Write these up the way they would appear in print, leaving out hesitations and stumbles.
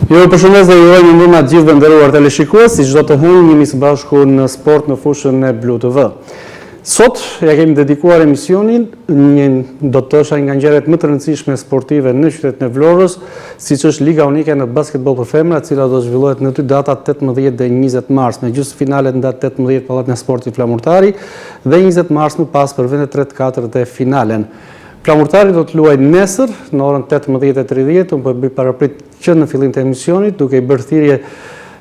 Ju përshëndes dhe ju uroj mirëmbrëma të gjithëve të nderuar teleshikues, si çdo të hënë jemi së bashku në sport në fushën e Blu TV. Sot ia kemi dedikuar emisionin një do të thosha nga ngjarjet më të rëndësishme sportive në qytetin e Vlorës, siç është Liga Unike në basketboll për femra, e cila do të zhvillohet në dy data 18 dhe 20 mars, me gjysmëfinalet në datë 18 Pallatin e Sportit Flamurtari dhe 20 mars më pas për vendet 3, 4 dhe finalen. Flamurtari do të luajë nesër në orën 18:30, unë po e bëj paraprit që në fillim të emisionit, duke i bërë thirrje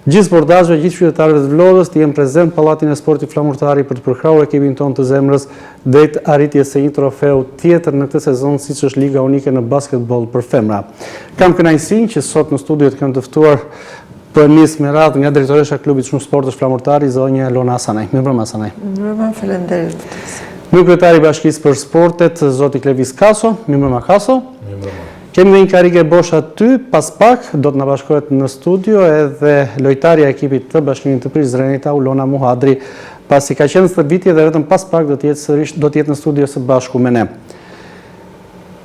gjithë sportdashësve, gjithë qytetarëve të Vlorës të jenë prezent në Pallatin e Sportit Flamurtari për të përkrahur ekipin tonë të zemrës drejt arritjes së një trofeu tjetër në këtë sezon, siç është Liga Unike në basketboll për femra. Kam kënaqësinë që sot në studio të kam të ftuar Po e nis me radhë nga drejtoresha e klubit shumësportësh Flamurtari, zonja Elona Hasanaj. Mirëmbrëma Hasanaj. Mirëmbrëma, faleminderit. Nënkryetari i Bashkisë për Sportet, zoti Klevis Kaso. Mirëmbrëma Kaso. Mirëmbrëma. Kemi dhe një karrige bosh aty, pas pak do të na bashkohet në studio edhe lojtarja e ekipit të Bashkimit të Prizrenit, Aulona Muhadri, pasi ka qenë në stërvitje dhe vetëm pas pak do të jetë sërish do të jetë në studio së bashku me ne.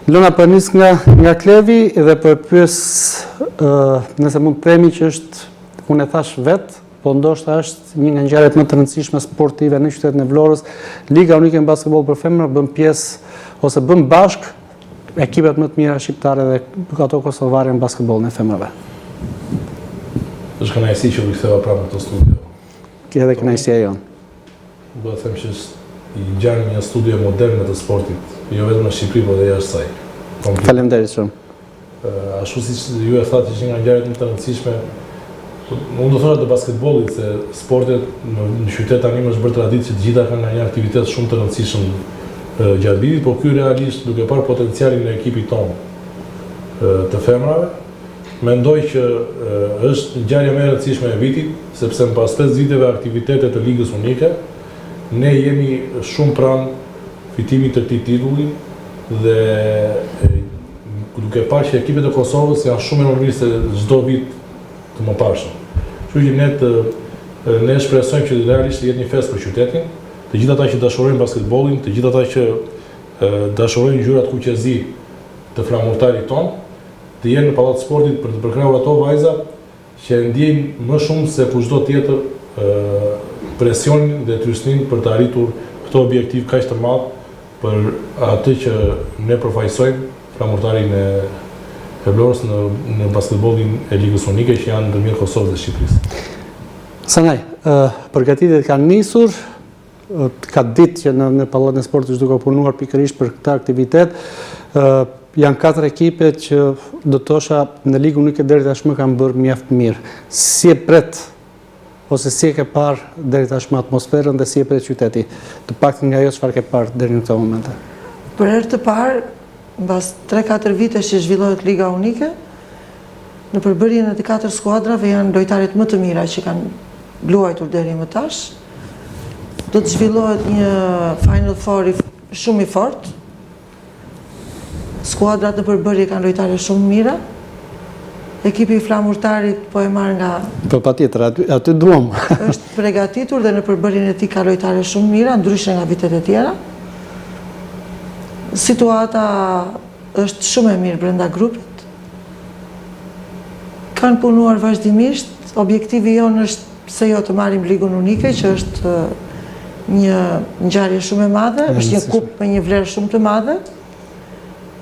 Lona po e nis nga nga Klevi dhe po e pyes nëse mund të themi që është, unë e thashë vetë, po ndoshta është një nga ngjarjet më të rëndësishme sportive në qytetin e Vlorës. Liga Unike në basketboll për femra bën pjesë ose bën bashkë ekipet më të mira shqiptare dhe ato kosovare në basketbollin e femrave. Është kënaqësi që u riktheva prapë në këtë studio. Edhe kënaqësia jonë. Do të them që i ngjan një studio moderne të sportit, jo vetëm në Shqipëri, por edhe jashtë saj. Faleminderit shumë. Ashtu siç ju e thatë, që nga ngjarjet më të rëndësishme, unë do thosha të basketbollit, se sportet në, në qytet tani më është bërë traditë që të gjitha kanë nga një aktivitet shumë të rëndësishëm gjatë vitit, por ky realisht duke parë potencialin e ekipit tonë të femrave, Mendoj që është ngjarja më e rëndësishme e vitit, sepse mbas 5 viteve aktivitete të Ligës Unike, ne jemi shumë pranë fitimit të këtij titulli dhe duke parë që ekipet e Kosovës janë shumë më mirë se çdo vit të mëparshëm. Kështu që ne të ne shpresojmë që realisht të jetë një festë për qytetin, të gjithë ata që dashurojnë basketbollin, të gjithë ata që dashurojnë ngjyrat kuqezi të flamurtarit tonë, të jenë në Pallat të Sportit për të përkrahur ato vajza që e ndjejnë më shumë se kushdo tjetër presionin dhe trysninë për të arritur këtë objektiv kaq të madh për atë që ne përfaqësojmë, flamurtarin e e Vlorës në në basketbollin e Ligës Unike që janë ndërmjet Kosovës dhe Shqipërisë. Sanaj, përgatitjet kanë nisur, Ka ditë që në, në Pallatin e Sportit është duke punuar pikërisht për këtë aktivitet. Janë katër ekipe që do të thosha në Ligën Unike deri tashmë kanë bërë mjaft mirë. Si e pret ose si e ke parë deri tashmë atmosferën dhe si e pret qyteti, të paktën nga ajo çfarë ke parë deri në këto momente? Për herë të parë, mbas 3-4 vitesh që zhvillohet Liga Unike, në përbërjen e të katër skuadrave janë lojtaret më të mira që kanë luajtur deri më tash. Do të zhvillohet një Final Four shumë i fortë. Skuadrat në përbërje kanë lojtare shumë të mira. Ekipi i Flamurtarit po e marr nga... Po patjetër, aty, aty duam. është pregatitur dhe në përbërjen e tij ka lojtare shumë të mira, ndryshe nga vitet e tjera. Situata është shumë e mirë brenda grupit. Kanë punuar vazhdimisht, objektivi jonë është Pse jo të marrim Ligën Unike, që është një ngjarje shumë e madhe, është një kupë me një vlerë shumë të madhe.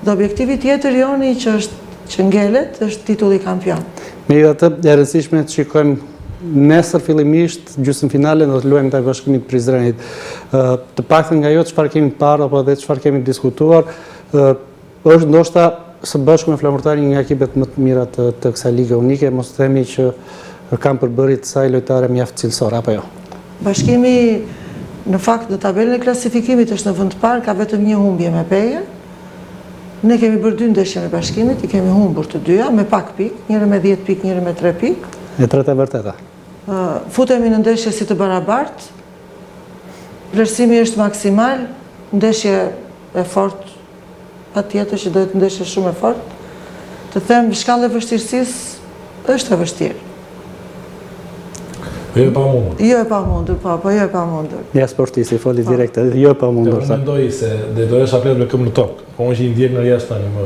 Dhe objektivi tjetër joni që është që ngelet është titulli kampion. Megjithatë, e rëndësishme të shikojmë nesër fillimisht gjysmëfinalen do të luajmë ndaj Bashkimit të Prizrenit. Të paktën nga ajo çfarë kemi parë apo edhe çfarë kemi diskutuar, Është ndoshta së bashku me Flamurtarin një nga ekipet më të mira të, të kësaj lige unike, mos të themi që kanë përbërje të saj lojtare mjaft cilësore, apo jo? Bashkimi në fakt në tabelën e klasifikimit është në vend të parë, ka vetëm një humbje me Pejën. Ne kemi bërë dy ndeshje me Bashkimit, i kemi humbur të dyja me pak pikë, njëra me 10 pikë, njëra me 3 pikë. E treta e vërteta. Futemi në ndeshje si të barabartë. Vlerësimi është maksimal, ndeshje e fortë Patjetër që do jetë ndeshje shumë e fortë. Të them shkalla e vështirësisë është e vështirë. Jo e pamundur. Jo e pamundur, po, po jo e pamundur. Ja sportisti foli po. direkt, jo e pamundur. Unë mendoj se drejtoresha flet me këmbë në tokë. Po unë që i ndjek nga jashtë tani më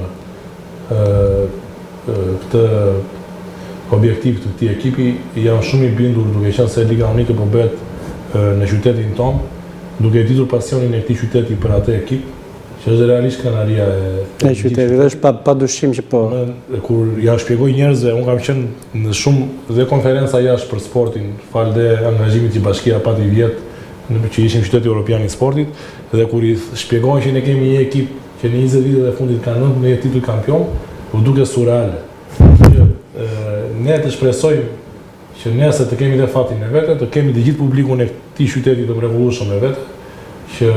këtë. objektiv të këtij ekipi, jam shumë i bindur duke qenë se Liga Unike po bëhet në qytetin tonë, duke e ditur pasionin e këtij qyteti për atë ekip, që është realisht krenaria e e qytetit, dhe është pa pa dyshim që po. Unë kur ja shpjegoj njerëzve, unë kam qenë në shumë dhe konferenca jashtë për sportin, falë dhe angazhimit që bashkia pati vjet, në që ishim qyteti europian i sportit, dhe kur i shpjegoj që ne kemi një ekip që në 20 vitet e fundit ka 19 tituj kampion, u duket surreale. Që ne të shpresojmë që nesër të kemi dhe fatin me vete, të kemi të gjithë publikun e këtij qyteti të mrekullueshëm me vete, që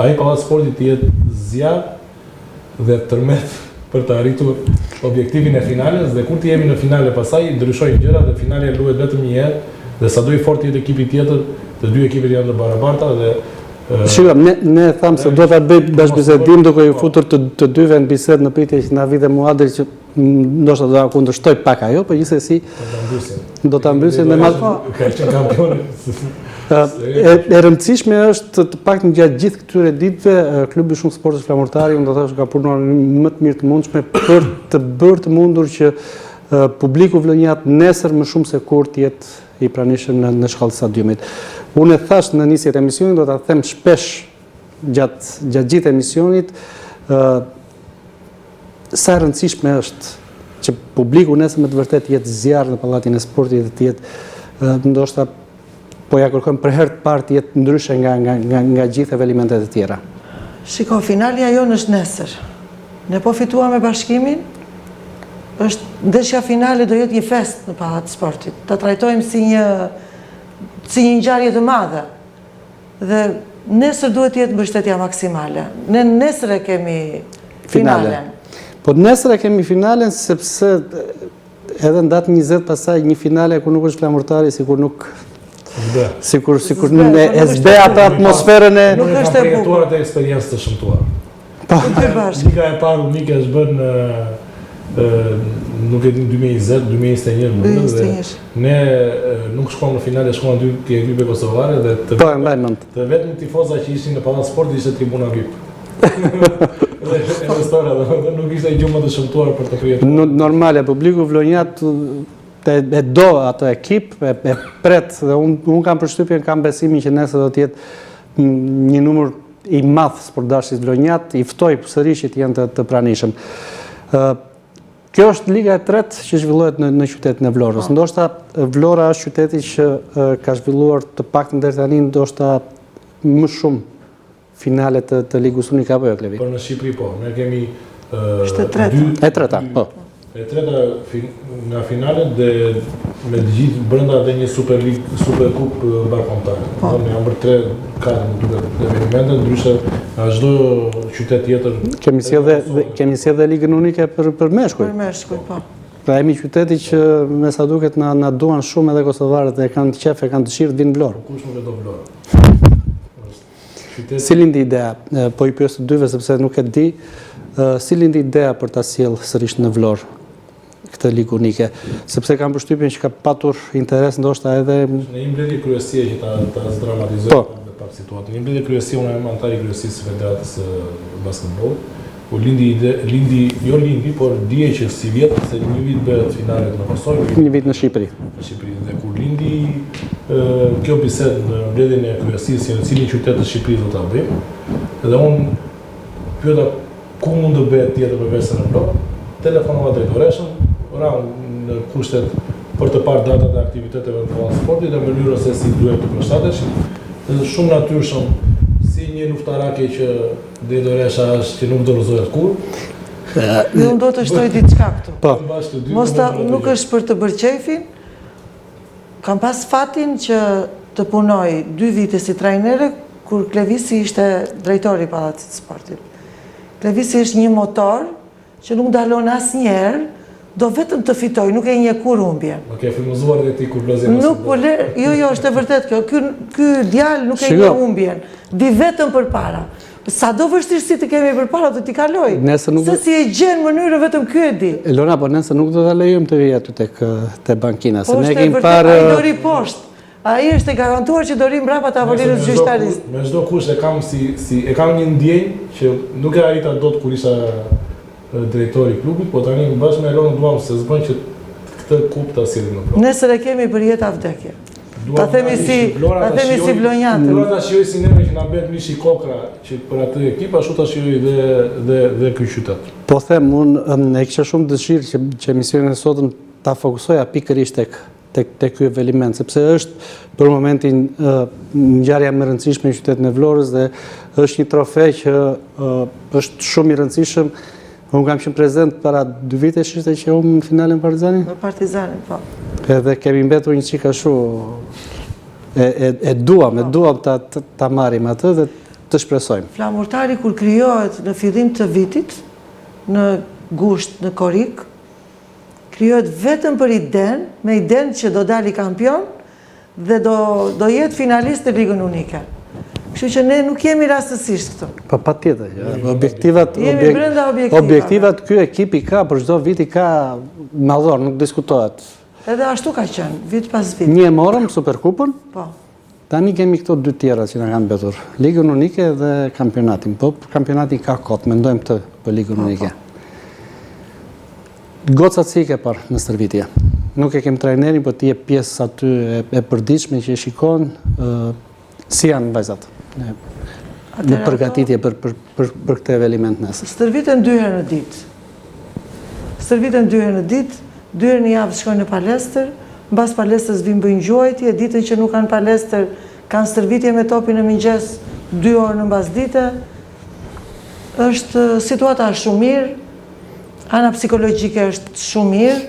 ai pallat sporti të jetë zjarr dhe tërmet për të arritur objektivin e finales dhe kur të jemi në finale pastaj ndryshojnë gjërat dhe finalja luhet vetëm një herë dhe sado i fortë të jetë ekipi tjetër, të dy ekipet janë të barabarta dhe Shiko, ne ne thamë se do ta bëj bashkëbisedim duke ju futur të të dyve në bisedë në pritje që na vijë dhe Muadri që ndoshta do ta kundërshtoj pak ajo, po gjithsesi do ta mbysim. Do ta mbysim dhe ma po. Ka qenë kampion. E, e rëndësishme është të paktën gjatë gjithë këtyre ditëve klubi shumësportësh Flamurtari, unë do të thosha ka punuar më të mirë të mundshme për të bërë të mundur që publiku vlonjat nesër më shumë se kurrë të jetë i pranishëm në në shkallë të stadiumit. Unë e thashë në nisje të emisionit, do ta them shpesh gjatë gjatë gjithë emisionit, ë sa e rëndësishme është që publiku nesër me të vërtetë të jetë zjarr në pallatin e sportit dhe të jetë ndoshta po ja kërkojmë për herë të parë të jetë ndryshe nga nga nga nga gjithë evenimentet e tjera. Shiko, finalja jonë është nesër. Ne po fituam me Bashkimin, është ndeshja finale do jetë një festë në Pallat të Sportit. Ta trajtojmë si një si një ngjarje të madhe. Dhe nesër duhet të jetë mbështetja maksimale. Ne nesër e kemi finalen. Po nesër e kemi finalen sepse edhe në datë 20 pastaj një finale ku nuk është Flamurtari sikur nuk sikur sikur ne e zbeh atë atmosferën e nuk është e bukur. Atë eksperiencë të shëmtuar. Po. Liga e parë unike është bërë në nuk e di 2020, 2021, më duket dhe ne nuk shkuam në finale, shkuam dy ekipe kosovare dhe të Po, e mbaj mend. Të vetmit tifoza që ishin në Pallat Sportit ishte tribuna VIP. Dhe e stora, dhe nuk ishte gjë më të shëmtuar për të përjetuar. Normale, publiku vlonjat e, e do atë ekip, e, e pret dhe unë un kam përshtypjen, kam besimin që nesër do të jetë një numër i madh sportdashësish vlonjatë, i ftoj sërish që të jenë të, të pranishëm. Ë Kjo është liga e tretë që zhvillohet në në qytetin e Vlorës. Po. Ndoshta Vlora është qyteti që ka zhvilluar të paktën deri tani ndoshta më shumë finale të, të Ligës Unike apo jo Klevi? Po në Shqipëri po, ne kemi Është e treta. E treta, po. E treta nga finalet dhe me të gjithë brenda dhe një Super League, Super Kup mbarëkombëtare. Po. Do janë bërë 3, 4 më duket evenimente, ndryshe nga çdo qytet tjetër. Kemi sjellë dhe kemi sjellë dhe Ligën Unike për për meshkuj. Për meshkuj, po. Pra jemi qyteti që me sa duket na na duan shumë edhe kosovarët dhe kanë qejf e kanë dëshirë të vinë në Vlorë. Po kush nuk e do Vlorën? Si lindi ideja, po i pyes të dyve sepse nuk e di, si lindi ideja për ta sjellë sërish në Vlorë këtë ligë unike, sepse kam përshtypjen që ka patur interes ndoshta edhe në një mbledhje kryesie që ta ta zdramatizoj po. pak pak situatën. Në një mbledhje kryesie unë jam anëtar i kryesisë së Federatës së Basketbollit. U lindi ide, lindi, jo lindi, por dihej që sivjet se një vit bëhet finalet në Kosovë, një vit në Shqipëri. Në Shqipëri dhe kur lindi kjo bisedë në mbledhjen e kryesisë se në cilin qytet të Shqipërisë do ta bëjmë, dhe unë pyeta ku mund të bëhet tjetër përveç se në Vlorë, telefonova drejtoreshën, ramë në kushtet për të parë datat e aktiviteteve në Pallat Sportit dhe mënyrën se si duhet të përshtateshin, dhe shumë natyrshëm si një luftarake që Drejtoresha është që nuk dorëzohet kurrë. Dhe unë do të shtoj diçka këtu. Po. Mos ta, nuk është për të bërë qejfin. Kam pas fatin që të punoj dy vite si trajnere kur Klevisi ishte drejtori i Pallatit të Sportit. Klevisi është një motor Që nuk ndalon asnjëherë, do vetëm të fitojë, nuk e njeh kurrë humbjen. Më ke frymëzuar edhe ti kur vlozje Nuk po le, jo jo, është e vërtetë kjo. Ky ky djalë nuk e njeh humbjen. Di vetëm përpara. Sado vështirësi të kemi përpara do t'i kalojë. Nesër nuk Se si e gjen mënyrën vetëm ky e di. Elona, po nesër nuk do ta lejojmë të vijë aty tek te bankina, se po ne kemi parë Ai do rri poshtë. Ai është e garantuar që do rri mbrapa tavolinës gjyqtarisë. Me çdo kusht e kam si si e kam një ndjenjë që nuk e arrita dot kur isha drejtor i klubit, po tani bashkë me Elonën duam se s'bën që të Këtë kupë ta sjellim në Vlorë. Nesër e kemi për jetë a vdekje. Ta themi si, ta themi si vlonjatët. Vlora ta shijojë si neve që na mbet mishi kokra që për atë ekip, ashtu ta shijojë dhe dhe dhe ky qytet. Po them, unë e kisha shumë dëshirë që që emisionin e sotëm ta fokusoja pikërisht tek tek tek ky eveniment, sepse është për momentin ngjarja më e rëndësishme në qytetin e Vlorës dhe është një trofe që është shumë i rëndësishëm. Unë kam qenë prezent para dy vitesh ishte që humbëm në finale me Partizanin? Me Partizanin, po. Edhe kemi mbetur një çik ashtu e, e, e duam, e po. duam ta, ta marrim atë dhe të shpresojmë. Flamurtari kur krijohet në fillim të vitit, në gusht, në korrik, krijohet vetëm për idenë, me idenë që do dali kampion dhe do, do jetë finalist në Ligën Unike. Kështu që ne nuk jemi rastësisht këtu. Po patjetër, objektivat, jemi brenda objektivave. Objektivat ky ekip i ka për çdo vit i ka madhor, nuk diskutohet. Edhe ashtu ka qenë, vit pas vit. Një e morëm Superkupën. Po. Tani kemi këto dy tjera që na kanë mbetur, Ligën Unike dhe kampionatin. Po kampionati ka kohë, mendojmë këtë për Ligën po, Unike. Po. Gocat si i ke parë në stërvitje? Nuk e kem trajnerin, po ti je pjesë aty e, e përditshme që e shikon, si janë vajzat në, në përgatitje për, për, për, për këtë eveniment nesër? Stërviten dy herë në ditë. Stërviten dy herë në ditë, dy herë në javë shkojnë në palestër, mbas palestrës vijnë bëjnë gjuajtje, ditën që nuk kanë palestër, kanë stërvitje me topin në mëngjes, dy orë në mbasdite. Është situata është shumë mirë, ana psikologjike është shumë mirë.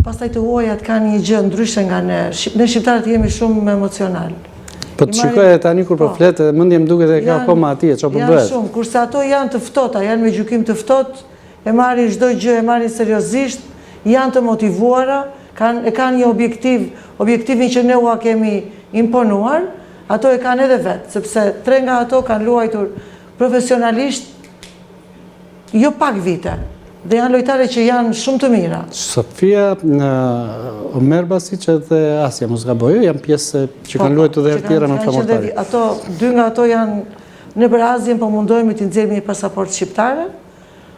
Pastaj të huajat kanë një gjë ndryshe nga ne. Ne shqiptarët jemi shumë emocional. Po të shikoj edhe tani kur po, po flet, edhe mendja më duket e ka akoma atje, çfarë po bëhet. Janë shumë, kurse ato janë të ftohta, janë me gjykim të ftohtë, e marrin çdo gjë, e marrin seriozisht, janë të motivuara, kanë e kanë një objektiv, objektivin që ne ua kemi imponuar, ato e kanë edhe vetë, sepse tre nga ato kanë luajtur profesionalisht jo pak vite dhe janë lojtare që janë shumë të mira. Sofia, Omer Basic edhe Asia, mos gaboj, janë pjesë që kanë po, luajtur dhe herë tjera me Flamurtarin. Ato, dy nga ato janë, ne për Asian po mundohemi t'i nxjerrim një pasaportë shqiptare,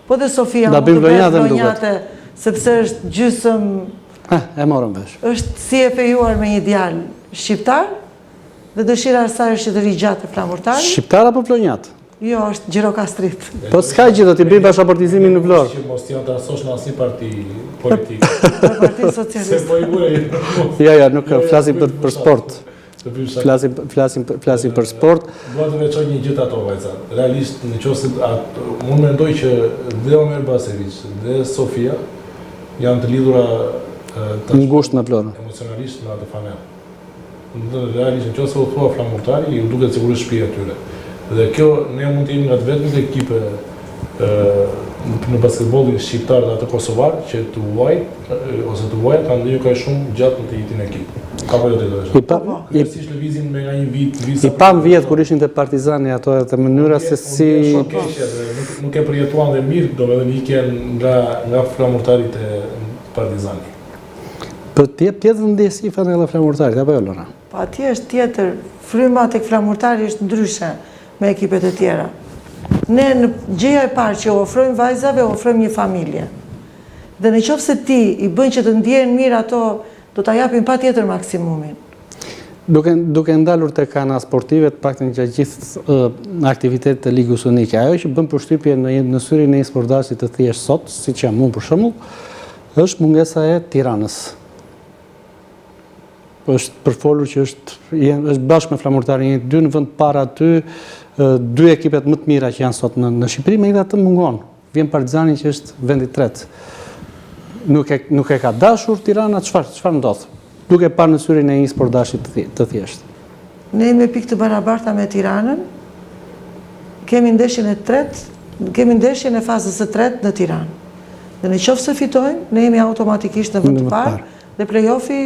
po dhe Sofia mund të bëhet vlonjate, sepse është gjysëm... Eh, e morëm vesh. është si e fejuar me një djalë shqiptar, dhe dëshira e saj është që të rrijë gjatë te Flamurtari. Shqiptar apo vlonjat? Jo, është gjirokastrit. Po s'ka gjë, do t'i bëjmë pasaportizimin në Vlorë. Që mos t'i anëtarësosh në asnjë parti politike. Në Partinë Socialiste. Se po i vure. Jo, jo, nuk flasim për për sport. Flasim flasim flasim për sport. Dua të veçoj një gjë te ato vajza. Realisht, në qoftë se unë mendoj që dhe Omer Basevic dhe Sofia janë të lidhura ngushtë me Vlorën. Emocionalisht me atë fanellë. Domethënë realisht në qoftë se u thua Flamurtari, ju duket sikur është shtëpia e tyre. Dhe kjo ne mund të jemi nga të vetmit ekipe në basketbollin shqiptar dhe atë kosovar që të huajt ose të huajat kanë ndenjur kaq shumë gjatë në të njëjtin ekip. Apo jo drejtoresha? I pa, po, i, si lëvizin me nga një vit, vit I pamë vjet kur ishin te Partizani ato edhe mënyra se si shumë keq edhe nuk nuk e përjetuan dhe mirë, domethënë ikjen nga nga Flamurtari te Partizani. Po të jep tjetër ndjesi fanella e Flamurtarit, apo jo Lona? Po atje është tjetër, fryma tek Flamurtari është ndryshe me ekipet e tjera. Ne në gjëja e parë që u ofrojmë vajzave, u ofrojmë një familje. Dhe në qoftë se ti i bën që të ndjehen mirë ato, do ta japin patjetër maksimumin. Duke duke ndalur tek ana sportive, të paktën gjatë gjithë aktivitetit të Ligës Unike, ajo që bën përshtypje në në syrin e një sportdashësi të thjeshtë sot, siç jam unë për shembull, Është mungesa e Tiranës. Është përfolur që është është bashkë me Flamurtarin, një dy në vend të parë aty, dy ekipet më të mira që janë sot në në Shqipëri, megjithatë mungon. Vjen Partizani që është vendi i tretë. Nuk e nuk e ka dashur Tirana, çfarë çfarë ndodh? Duke parë në syrin e një sportdashi të thjeshtë. Ne jemi me pikë të barabarta me Tiranën. Kemi ndeshjen e tretë, kemi ndeshjen e fazës së tretë në Tiranë. Dhe në qoftë se fitojmë, ne jemi automatikisht në vend të parë dhe play-offi,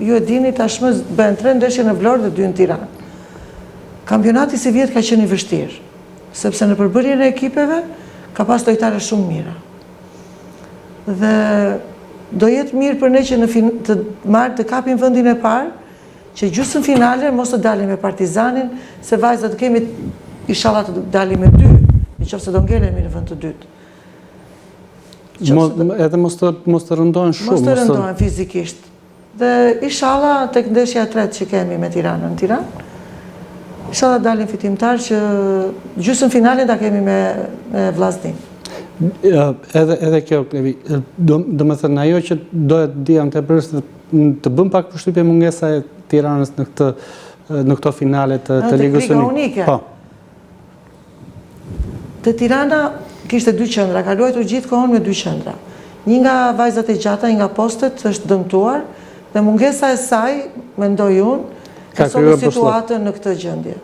ju e dini, tashmë bëhen tre ndeshje në Vlorë dhe dy në Tiranë. Kampionati sivjet ka qenë i vështirë, sepse në përbërjen e ekipeve ka pas lojtare shumë mira. Dhe do jetë mirë për ne që në fin, të marrë të kapim vendin e parë, që gjysmëfinale mos të dalim me Partizanin, se vajzat kemi ishalla të dalim me dy, në qoftë se do ngelemi në vend të dytë. Edhe mos të mos të rëndohen shumë, mos të rëndohen fizikisht. Dhe ishalla tek ndeshja e tretë që kemi me Tiranën në Tiranë, ishalla dalim fitimtar që gjysmëfinalen ta kemi me me Vllazninë. Edhe edhe kjo Klevi, do domethënë ajo që doja të dija më tepër është të bën pak përshtypje mungesa e Tiranës në këtë në këto finale të të Ligës Unike. Po. Te Tirana kishte dy qendra, ka luajtur gjithë kohën me dy qendra. Një nga vajzat e gjata, një nga postet është dëmtuar dhe mungesa e saj, mendoj unë, e solli situatën në këtë gjendje.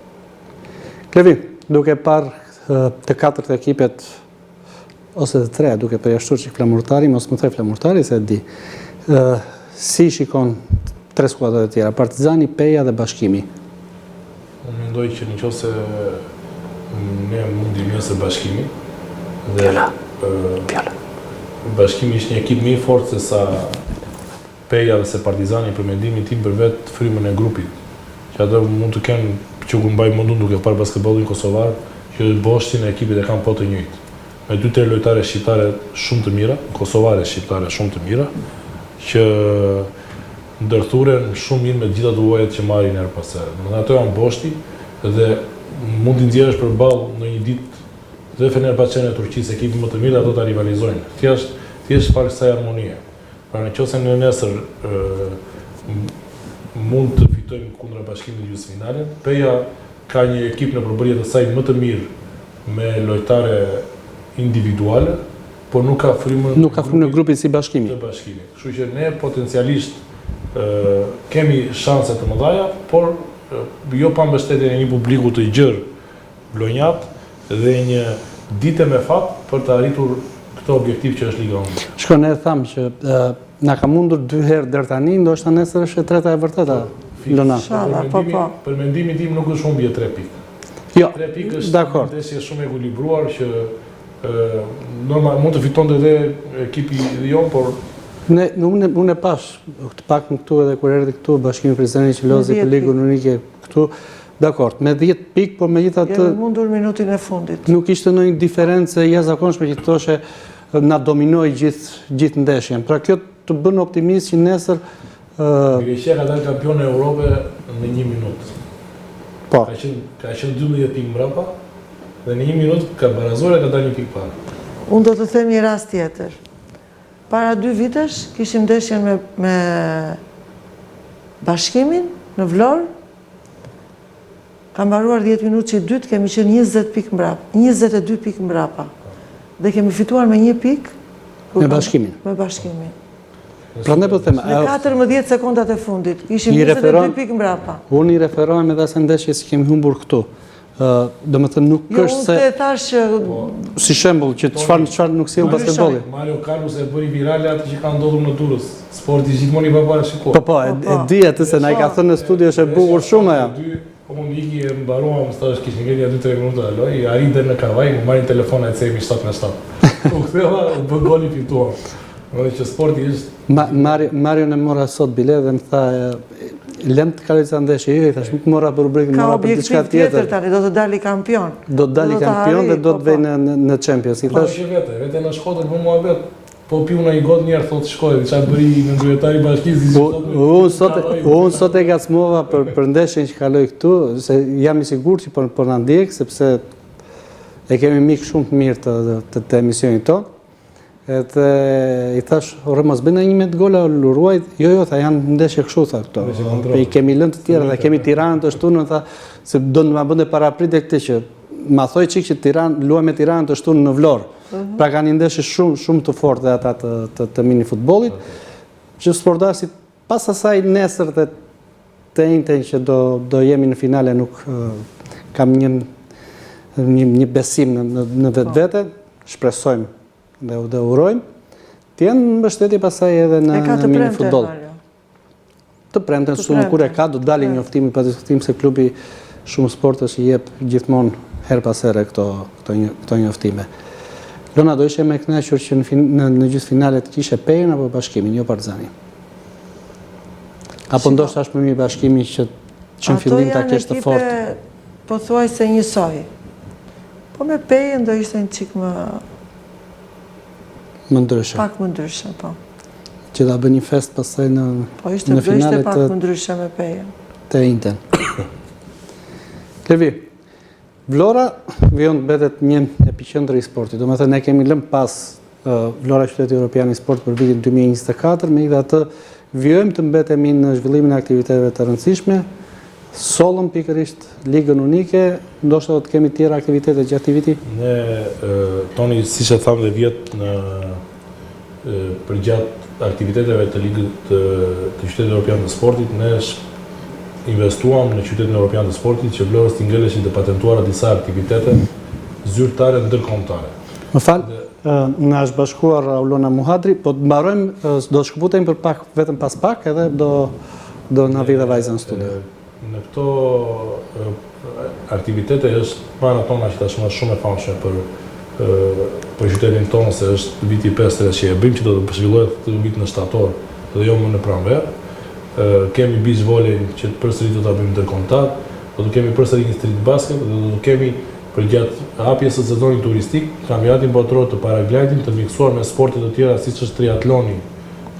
Klevi, duke parë të katërt ekipet ose të treja, duke përjashtuar çik Flamurtarin, mos më thuaj Flamurtari se e di. Ë si shikon tre skuadrat e tjera, Partizani, Peja dhe Bashkimi? Unë mendoj që në qoftë se ne mundim nesër Bashkimin dhe Viola. Viola. Bashkimi është një ekip më i fortë se sa Peja dhe se Partizani për mendimin tim për vetë frymën e grupit, që ato mund të kenë që kur mbaj mend unë duke parë basketbollin kosovar, që boshtin e ekipit e kanë po të njëjtë. Me dy tre lojtare shqiptare shumë të mira, kosovare shqiptare shumë të mira, që ndërthuren shumë mirë me të gjitha të huajat që marrin herë pas here. Domethënë ato janë boshti dhe mund t'i nxjerrësh përballë në një ditë dhe Fenerbahçen e Turqisë, ekipin më të mirë dhe ato ta rivalizojnë. Thjesht, thjesht falë kësaj harmonie. Pra në qoftë se ne nesër mund të fitojmë kundra Bashkimit gjysmëfinalen, Peja ka një ekip në përbërje të saj më të mirë me lojtare individuale, por nuk ka frymën nuk ka frymën e grupit si Bashkimi. Të Bashkimit. Kështu që ne potencialisht kemi shanse të mëdha, por jo pa mbështetjen e një publiku të gjerë vlonjat dhe një dite me fat për të arritur këtë objektiv që është Liga Unike. Shiko, ne thamë që na ka mundur dy herë deri tani, ndoshta nesër është e treta e vërteta. Po, Lona. Po, po. Për mendimin tim nuk është humbje 3 pikë. Jo. 3 pikë është dakord. Ndeshje shumë e ekuilibruar që normal mund të fitonte edhe ekipi jonë, por Ne, unë unë e pashë të paktën këtu edhe kur erdhi këtu Bashkimi Prizreni që lozi për Ligën Unike këtu, Dakord, me 10 pikë, por megjithatë... Jemi mundur minutën e fundit. Nuk ishte ndonjë diferencë e jashtëzakonshme që të thoshe na dominoi gjithë gjithë ndeshjen. Pra kjo të bën optimist që nesër... Greqia ka dalë kampione Europe në një minutë. Po. Ka qenë, ka qenë 12 pikë mbrapa dhe në një minutë ka barazuar e ka dalë një pikë para. Unë do të them një rast tjetër. Para dy vitesh kishim ndeshjen me, me Bashkimin në Vlorë Ka mbaruar 10 minutëshi i dytë, kemi qenë 20 pikë mbrapa, 22 pikë mbrapa. Dhe kemi fituar me një pikë. Me Bashkimin. Me Bashkimin. Prandaj po them, në 14 sekondat e fundit, ishim 22 pikë mbrapa. Unë i referohem edhe asaj ndeshjes që kemi humbur këtu. Domethënë nuk jo, është se... Jo, unë të thash që... Po. Si shembull, që çfarë çfarë nuk sjell basketbolli. Mario Carlos e bëri virale atë që ka ndodhur në Durrës. Sporti gjithmonë i paparashikuar. Po, po, e po. di atë se na i ka thënë në studio është e bukur shumë ajo. Po më iki e mbaruam, më thash kishin ngelur nja 2-3 minuta lojë, arrin deri në Kavajë, më marrin telefon e themi 7 me 7. U ktheva, u bë goli fituam. Domethënë që sporti është Ma, Mario, Marion e mora sot bile dhe më tha lem të kaloj ca ndeshje, jo, i thash, nuk mora për rubrikën, mora për diçka tjetër. Ka objektiv tjetër tani, do të dali kampion. Do të dali kampion dhe do të po, vej po. në, në Champions. I po, thash, po, vete, vete në Shkodër për muhabet. Po piu në një gotë njëherë, thotë shkoj, diçka bëri nënkryetari i bashkisë, si unë sot, unë sot e ngacmova për, për ndeshjen që kaloi këtu, se jam i sigurt që po, po na ndjek, sepse e kemi mik shumë të mirë të, të, të emisionit tonë. Edhe i thash, ore mos bëj ndonjë me gola u ruajt. Jo, jo, tha janë ndeshje kështu tha këto. Po i kemi lënë të tjera, tha kemi Tiranën të shtunën, tha se do të ma bënte parapritje këtë që ma thoi çik që Tiranë luaj me Tiranën të shtunën në Vlorë. Mhm. Pra kanë një ndeshje shumë shumë të fortë dhe ata të të, të mini futbollit. Që sportdashësit pas asaj nesër dhe të enjten që do do jemi në finale nuk kam një një një besim në në, në vetvete, shpresojmë dhe dhe urojmë të jenë mbështetje pasaj edhe në në mini futboll. Të premten shtunën kur e ka do të dalë njoftimi pa diskutim se klubi shumë sportesh i jep gjithmonë herë pas here këto këto këto njoftime. Lona do ishe më e kënaqur që në fin, në, në gjysmëfinale të kishe Pejën apo Bashkimin, jo Partizanin. Apo ndoshta është më mirë Bashkimi që që në fillim ta kesh të fortë. Pothuajse njësoj. Po me Pejën do ishte një çik më... Më ndryshe. Pak më ndryshe, po. Që ta bëni festë pastaj në po, ishte, në finale të... pak më ndryshe me Pejën. Të enjten. Klevi, Vlora vijon të mbetet një epiqendër i sportit. Domethënë, ne kemi lënë pas Vlora Qyteti Europian i Sportit për vitin 2024, megjithatë vijojmë të mbetemi në zhvillimin e aktiviteteve të rëndësishme, sollëm pikërisht Ligën Unike, ndoshta do të kemi tjera aktivitete gjatë këtij viti? Ne, Toni, siç e thamë dhe vjet në përgjatë aktiviteteve të Ligës të, të Qytetit Europian të Sportit, ne investuam në Qytetin Europian të Sportit që Vlorës t'i ngeleshin të patentuara disa aktivitete zyrtare ndërkombëtare. Më fal, na është bashkuar Aulona Muhadri, po të mbarojmë, do të shkëputemi për pak, vetëm pas pak, edhe do do na vijë dhe vajza në studio. Në këto aktivitete është maratona që tashmë është shumë e famshme për për qytetin tonë se është viti i pestë që e bëjmë që do të zhvillohet këtë vit në shtator dhe jo më në pranverë. Kemi beach volley që përsëri do ta bëjmë ndërkombëtar, do të kemi përsëri një street basket dhe do të kemi Përgjatë hapjes së sezonit turistik, Kampionatin Botëror të Paragliding të miksuar me sporte të tjera siç është triatloni,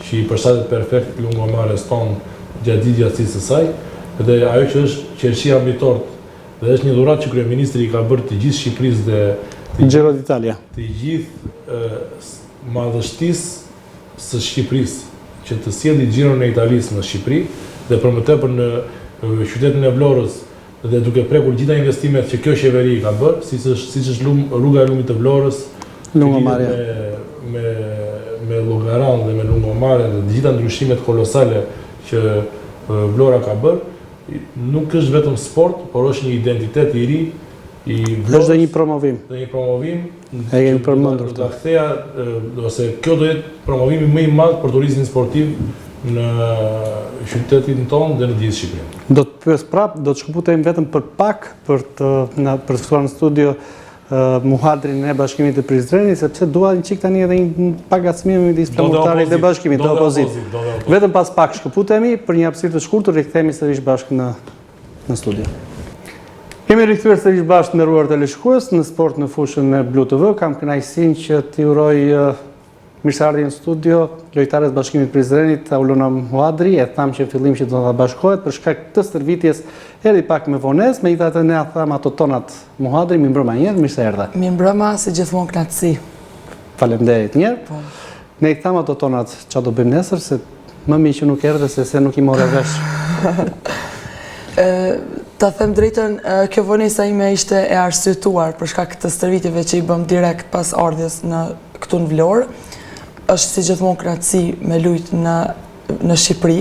që i përshtatet perfekt lungomares tonë gjatë gjithë gjatësisë së saj, dhe ajo që është qershia mbi tortë dhe është një dhuratë që kryeministri i ka bërë të gjithë Shqipërisë dhe të Giro d'Italia. Të gjithë madhështisë së Shqipërisë që të sjelli Xhiron e Italisë në Shqipëri dhe për më tepër në qytetin e Vlorës dhe duke prekur gjitha investimet që kjo qeveri i ka bërë, siç është siç është lum, rruga e lumit të Vlorës, Lungomarja. me me me Llogaran dhe me Lungomaren dhe të gjitha ndryshimet kolosale që Vlora ka bërë, nuk është vetëm sport, por është një identitet i ri i Vlorës. Është dhe një promovim. Dhe një promovim. E kemi përmendur këtë. Do ta ktheja ose kjo do jetë promovimi më i madh për turizmin sportiv në qytetin tonë dhe në gjithë Shqipërinë. Do të pyes prapë, do të shkëputemi vetëm për pak për të na për të ftuar në studio Muhadrin e Bashkimit të Prizrenit, sepse dua një çik tani edhe një pak ngacmime midis Flamurtarit dhe Bashkimit, do opozitë. Vetëm pas pak shkëputemi për një hapësirë të shkurtër rikthehemi sërish bashkë në në studio. Jemi rikthyer sërish bashkë të nderuar teleshikues në sport në fushën e Blu TV. Kam kënaqësinë që t'i uroj mirëseardhjen në studio lojtares Bashkimit Prizrenit Aulona Muhadri, e thamë që në fillim që do të bashkohet për shkak të stërvitjes erdhi pak me vonesë, megjithatë ne ia thamë ato tonat Muhadri, mirëmbrëma një herë, mirë se erdhe. Mirëmbrëma, si gjithmonë kënaqësi. Faleminderit një herë. Po. Ne i thamë ato tonat ça do bëjmë nesër, se më mirë që nuk erdhe, se se nuk i more vesh. Ta them drejtën, kjo vonesa ime ishte e arsyetuar për shkak të stërvitjeve që i bëmë direkt pas ardhjes në këtu në Vlorë. Është si gjithmonë kënaqësi me lujt në në Shqipëri,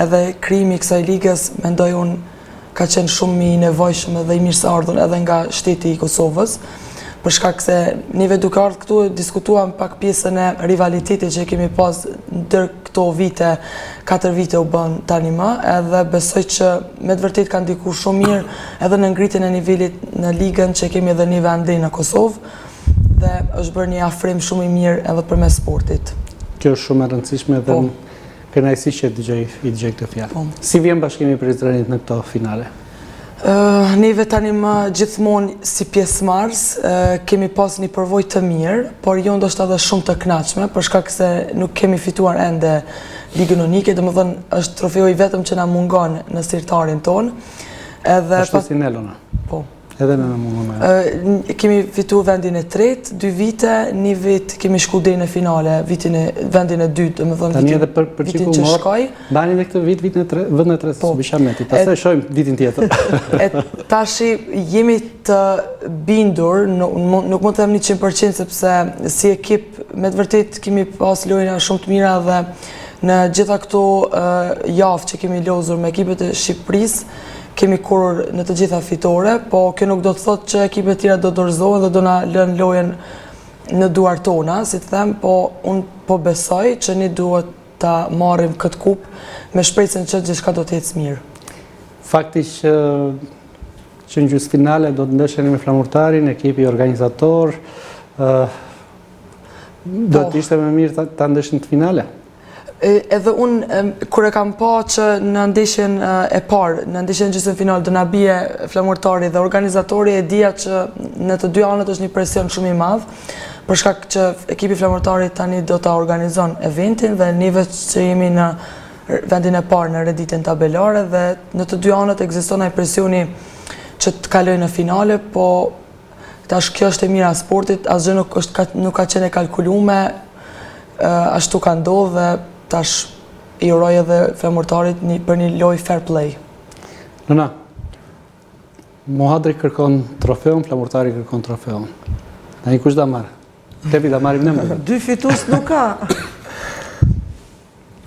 edhe krijimi i kësaj ligës mendoj unë ka qenë shumë i nevojshëm edhe i mirëseardhur edhe nga shteti i Kosovës, për shkak se neve duke ardhur këtu diskutuam pak pjesën e rivalitetit që kemi pas ndër këto vite, 4 vite u bën tani më, edhe besoj që me të vërtetë ka ndiku shumë mirë edhe në ngritjen e nivelit në ligën që kemi edhe neve andej në Kosovë dhe është bërë një afrim shumë i mirë edhe përmes sportit. Kjo është shumë e rëndësishme dhe po. Kënaqësi që dëgjoj, i dëgjoj këto fjalë. Po. Si vjen Bashkimi i Prizrenit në këto finale? Neve tani më gjithmonë si pjesëmarrës kemi pas një përvojë të mirë, por jo ndoshta edhe shumë të kënaqshme, për shkak se nuk kemi fituar ende Ligën Unike, domethënë është trofeu i vetëm që na mungon në sirtarin tonë. Edhe Ashtu si ne Lona. Po. Edhe në mungon ajo. Kemi fitu vendin e tretë, dy vite, një vit kemi shku deri në finale, vitin e vendin e dytë, domethënë vitin, edhe për, për vitin që shkoi. Bani edhe këtë vit, vitin e tre, vendin e tretë, po, s'bisha meti, pastaj shohim vitin tjetër. E tashi jemi të bindur, nuk, nuk mund të them 100% sepse si ekip me të vërtetë kemi pas lojna shumë të mira dhe në gjitha këto javë që kemi lozur me ekipet e Shqipërisë, Kemi korrur në të gjitha fitore, po kjo nuk do të thotë që ekipet tjera do dorëzohen dhe do na lënë lojën në duart tona, si të them, po unë po besoj që ne duhet ta marrim këtë kupë me shpresën që gjithçka do të ecë mirë. Fakti që që në gjysmëfinale do të ndesheni me Flamurtarin, ekipi organizator, do të po. ishte më mirë ta ndeshni në finale? Edhe unë, kur e kam pa që në ndeshjen e parë, në ndeshjen gjysmëfinale, do na bie Flamurtari dhe organizatori, e dija që në të dy anët është një presion shumë i madh. Për shkak që ekipi Flamurtarit tani do ta organizon eventin dhe neve që jemi në vendin e parë në renditjen tabelare dhe në të dy anët ekziston ai presioni që të kalojë në finale, po tash kjo është e mira e sportit, asgjë nuk është nuk ka qenë e kalkulume, ashtu ka ndodhë dhe tash i uroj edhe Flamurtarit një, për një lojë fair play. Lona, Muhadri kërkon trofeun, Flamurtari kërkon trofeun. Tani kush do marrë? Tepi ta marrim ne më. Dy fitues nuk ka.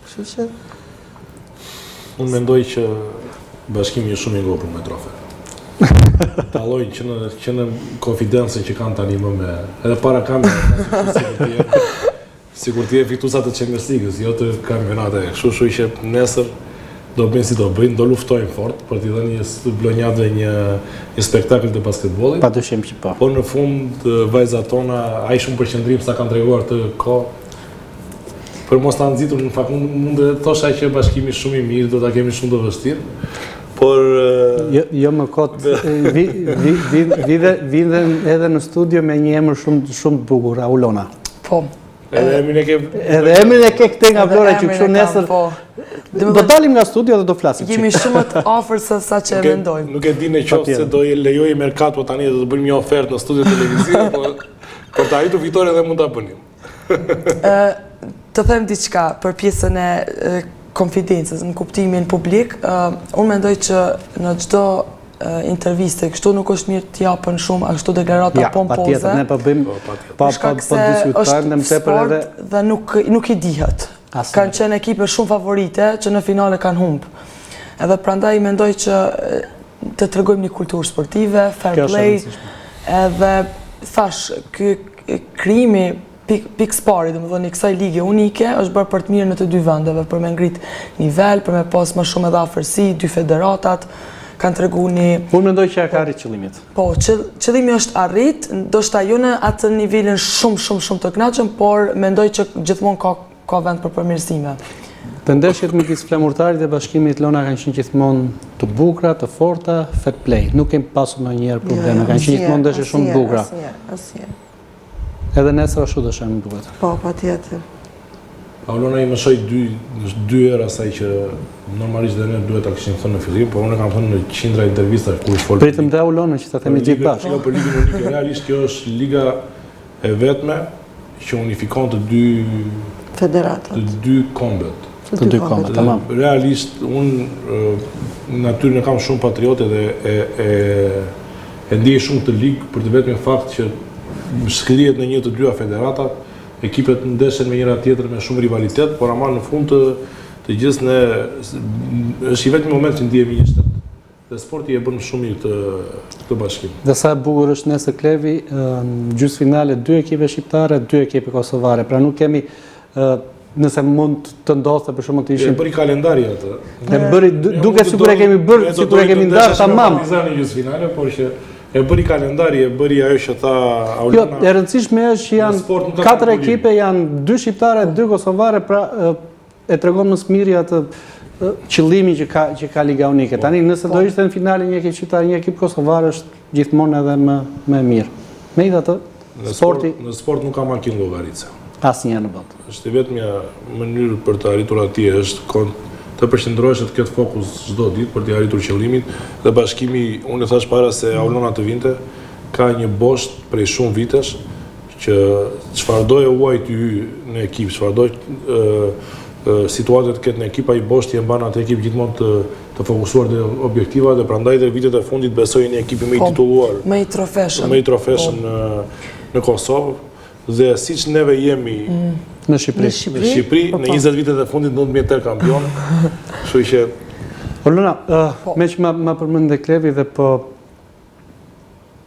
Kështu që Unë mendoj që Bashkimi është shumë i ngopur me trofe. Dallojnë që në që në konfidencën që kanë tani më me edhe para kamerës, sikur të jenë sikur të jenë fituesa të Champions League-s, jo të kampionateve. Kështu kështu që nesër do bëjnë si do bëjnë, do luftojnë fort për t'i dhënë një vlonjatëve një një spektakël të basketbollit. Padyshim që po. Por në fund vajzat tona aq shumë përqendrim sa kanë treguar këtë kohë Për mos ta nxitur, në fakt unë mund të thosha që Bashkimi shumë i mirë, do ta kemi shumë të vështirë. Por jo, jo më kot vi vi vi vi vi edhe në studio me një emër shumë shumë të bukur, Aulona. Po. Edhe emrin e ke Edhe emrin e ke këtej nga Vlora që kështu nesër po. Do dalim nga studio dhe do flasim. Jemi shumë të afërt se sa që e mendojmë. Nuk e di në qoftë se do i lejojë merkato tani do të bëjmë një ofertë në studio televizive, po për të arritur fitore edhe mund ta bënim. Të them diçka për pjesën e konfidencës në kuptimin publik, unë mendoj që në çdo interviste kështu nuk është mirë të japën shumë ashtu deklarata ja, pompoze. Ja, patjetër, ne po bëjmë po, po, po, po diskutojmë më tepër edhe dhe nuk nuk i dihet. Kanë qenë ekipe shumë favorite që në finale kanë humb. Edhe prandaj mendoj që të tregojmë një kulturë sportive, fair play, edhe thash, ky krijimi pikë së pari, domethënë i kësaj lige unike, është bërë për të mirën e të dy vendeve, për me ngrit nivel, për me pas më shumë edhe afërsi, dy federatat, kanë tregu një... Unë mendoj që ja ka arrit qëllimit. Po, qëllimi është arrit, ndoshta jo në atë nivelin shumë, shumë, shumë të kënaqshëm, por mendoj që gjithmonë ka ka vend për përmirësime. Të ndeshjet midis Flamurtarit dhe Bashkimit Lona kanë qenë gjithmonë të bukura, të forta, fair play. Nuk kemi pasur ndonjëherë jo, probleme, jo, kanë qenë gjithmonë ndeshje shumë të bukura. Asnjëherë, asnjëherë. Edhe nesër ashtu do shohim më duket. Po, patjetër. Aulona i mëshoi dy dy herë asaj që normalisht dhe ne duhet ta kishim thënë në fillim, por unë e kam thënë në qindra intervista kur fol. Pritëm dhe Aulonën që ta themi gjithë bashkë. Jo, për ligën unike, realisht kjo është liga e vetme që unifikon të dy federatat. Të dy kombet. Të dy kombet, tamam. Realisht unë natyrën e kam shumë patriote dhe e e e ndjej shumë këtë ligë për të vetmin fakt që shkrihet në një të dyja federatat, ekipet ndeshen me njëra tjetrën me shumë rivalitet, por ama në fund të të gjithë ne është i vetmi moment që ndihemi një shtet. Dhe sporti e bën shumë mirë këtë këtë bashkim. Dhe sa e bukur është nesër Klevi, në gjysmëfinale dy ekipe shqiptare, dy ekipe kosovare. Pra nuk kemi nëse mund të ndodhte për shembull të ishin. E bëri kalendari atë. E bëri duke sikur e kemi bërë, sikur e kemi ndarë tamam. Partizani në gjysmëfinale, por që e bëri kalendari, e bëri ajo që tha Aulona. Jo, e rëndësishme është që janë katër ekipe, janë dy shqiptare, dy kosovare, pra e tregon më së miri atë qëllimin që ka që ka Liga Unike. Tani nëse do po. ishte në finale një ekip shqiptar, një ekip kosovar është gjithmonë edhe më më e mirë. Megjithatë, sporti në sport nuk ka makinë llogaritëse. Asnjëherë në botë. Është e vetmja mënyrë për të arritur atje është kon të përqendrohesh të ketë fokus çdo ditë për të arritur qëllimin dhe bashkimi, unë e thash para se Aulona të vinte, ka një bosht prej shumë vitesh që çfarëdo e huaj të hyjë në ekip, çfarëdo situate të ketë në ekip, ai boshti e mban atë ekip gjithmonë të të fokusuar te objektivat dhe prandaj dhe vitet e fundit besoj jeni ekipi më i po, titulluar. Më i trofeshëm. Më i trofeshëm po. në në Kosovë dhe siç neve jemi mm. në Shqipëri. Në Shqipëri, po, në 20 vitet e fundit 19 herë kampion. Kështu që Olona, uh, meqë ma, ma përmende Klevi dhe po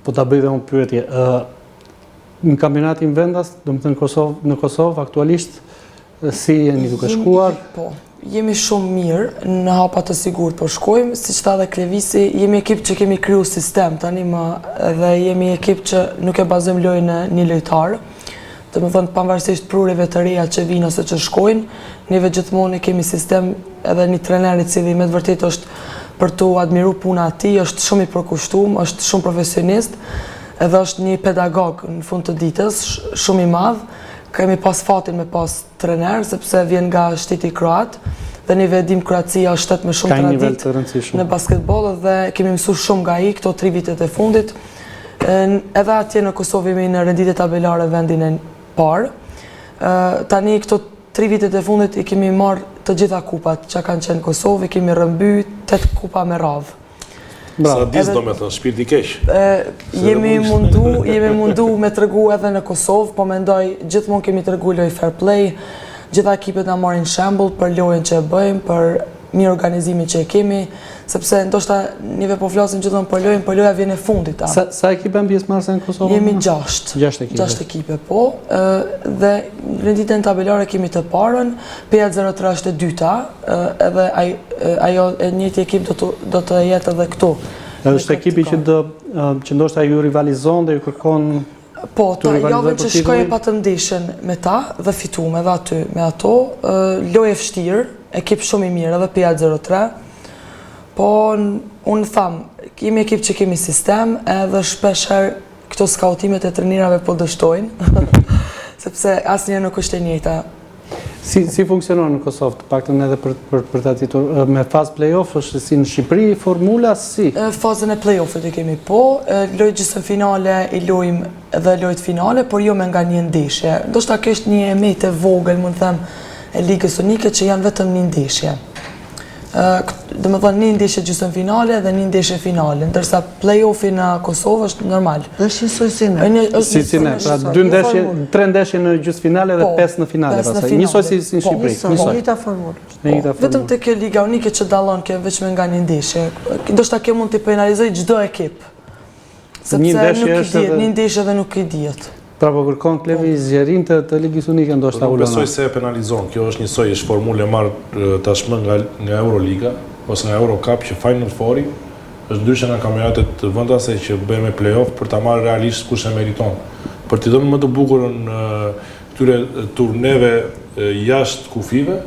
Po ta bëj dhe unë pyetje. Ë në kampionatin vendas, domethënë Kosovë, në Kosovë aktualisht si jeni duke shkuar? Po, jemi shumë mirë, në hapa të sigurt po shkojmë, siç tha dhe Klevisi, jemi ekip që kemi kriju sistem tani më dhe jemi ekip që nuk e bazojmë lojën në një lojtar. Domethënë, pavarësisht prurjeve të reja që vijnë ose që shkojnë, neve gjithmonë e kemi sistem edhe një trener i cili me të vërtetë është për t'u admiru puna e tij, është shumë i përkushtum, është shumë profesionist. Edhe është një pedagog në fund të ditës, shumë i madh. Kemi pas fatin me pas trener, sepse vjen nga shteti kroat, dhe ne e dimë Kroacia është shtet me shumë traditë në basketbol dhe kemi mësu shumë nga ai këto tri vitet e fundit. Edhe atje në Kosovë jemi në renditje tabelare vendin e parë. Tani këto tri vitet e fundit i kemi marrë të gjitha kupat që kanë qenë në Kosovë, i kemi rrëmby 8 kupa me radhë. Sadist do me thënë, shpirt i keq. Jemi mundu, jemi mundu me tregu edhe në Kosovë, po mendoj gjithmonë kemi tregu lojë fair play, gjitha ekipet na marrin shembull për lojën që e bëjmë, për mirë organizimin që e kemi, sepse ndoshta neve po flasim gjithmonë për lojën, por loja vjen e fundit. Sa, sa ekipe janë pjesëmarrëse në Kosovë? Jemi gjashtë. Gjashtë ekipe. Gjashtë ekipe, po. Dhe renditjen tabelare kemi të parën, Peja 03 është e dyta, edhe ajo e njëjti ekip do të do të jetë edhe këtu. Edhe është ekipi që do që ndoshta ju rivalizon dhe ju kërkon Po, ta javën që shkoi e patëm ndeshjen me ta dhe fitum edhe aty me ato, lojë e vështirë, ekip shumë i mirë edhe Peja 03. Po, unë tham, kemi ekip që kemi sistem edhe shpeshherë këto skautimet e trenerave po dështojnë, sepse asnjëherë nuk është e njëjta. Si, si funksionon në Kosovë, të paktën edhe për, për, për ta ditur, me fazë play-off është si në Shqipëri, formula si? Fazën e play-offit e kemi po, lojë gjysmëfinale i lojmë dhe lojët finale, por jo me nga një ndeshje. Ndoshta kjo është një e metë e vogël, mund të them, e Ligës Unike që janë vetëm një ndeshje. Domethënë një ndeshje gjysmëfinale dhe një ndeshje finale, ndërsa play-offi në Kosovë është normal. Është njësoj si ne. Si si ne, pra dy ndeshje, tre ndeshje në gjysmëfinale dhe po, pesë në finale pastaj. Njësoj si si në po, Shqipëri, njësoj. Njëjta formulë. Po, vetëm te kjo Liga Unike që dallon kjo veç me nga një ndeshje. Ndoshta kjo mund të penalizojë çdo ekip. Sepse nuk i dihet, një ndeshje dhe nuk i dihet. Pra po kërkon Klevi zgjerim të, të Ligës Unike ndoshta Nuk besoj se e penalizon, kjo është njësoj, është formulë e marrë tashmë nga nga Euroliga ose nga Eurocup që Final Four-i është ndryshe nga kampionatet vendase që bëhen me play-off për ta marrë realisht kush e meriton. Për t'i dhënë më të bukurën këtyre turneve jashtë kufijve,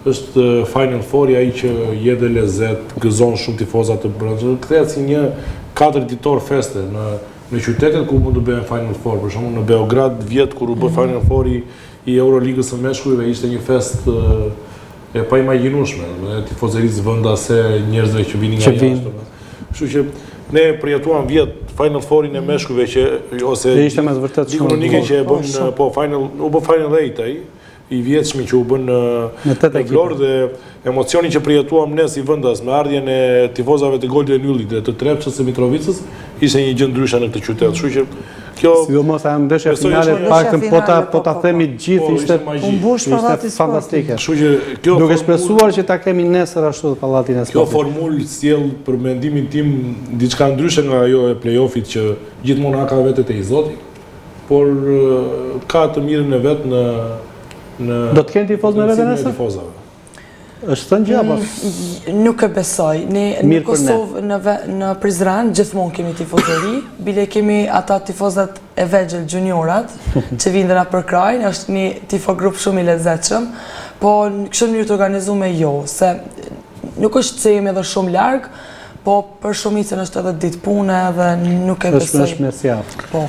Është Final Four-i ai që jep dhe lezet, gëzon shumë tifoza të brendshëm, kthehet si një katër ditor feste në në qytetet ku mund të bëhen Final Four, për shembull në Beograd vjet kur u bë mhm. Final Four-i i Euroligës së meshkujve ishte një festë e paimagjinueshme, domethënë tifozerisë vendase, njerëzve që vinin nga jashtë. Kështu që ne përjetuam vjet Final Four-in e meshkujve që ose ishte me të vërtetë shumë unike që e bën po, po Final u bë Final 8 ai i vjetshmi që u bë në në Vlorë dhe emocioni që përjetuam ne si vendas me ardhjen e tifozave të Golden Yllit dhe të Trepçës së Mitrovicës ishte një gjë ndryshe në këtë qytet. Kështu që kjo sidomos ajo ndeshja finale paktën po ta po ta themi të gjithë po, ishte u mbush pallati fantastike. Kështu që kjo duke shpresuar që ta kemi nesër ashtu pallatin e sportit. Kjo formulë sjell për mendimin tim diçka ndryshe nga ajo e play-offit që gjithmonë haka vetet e i zoti. Por ka të mirën e vet në në Do të kenë tifozë me vete nesër? Tifozave. Është thënë gjë apo? Mm, nuk e besoj. Ne në Kosovë në në Prizren gjithmonë kemi tifozëri, bile kemi ata tifozat e vegjël juniorat që vijnë dhe na përkrahin, është një tifo grup shumë i lezetshëm, po në kështu mënyrë të organizuar jo, se nuk është se jemi edhe shumë larg, Po për shumicën është edhe ditë pune edhe nuk e besoj. Është mesjavë. Po.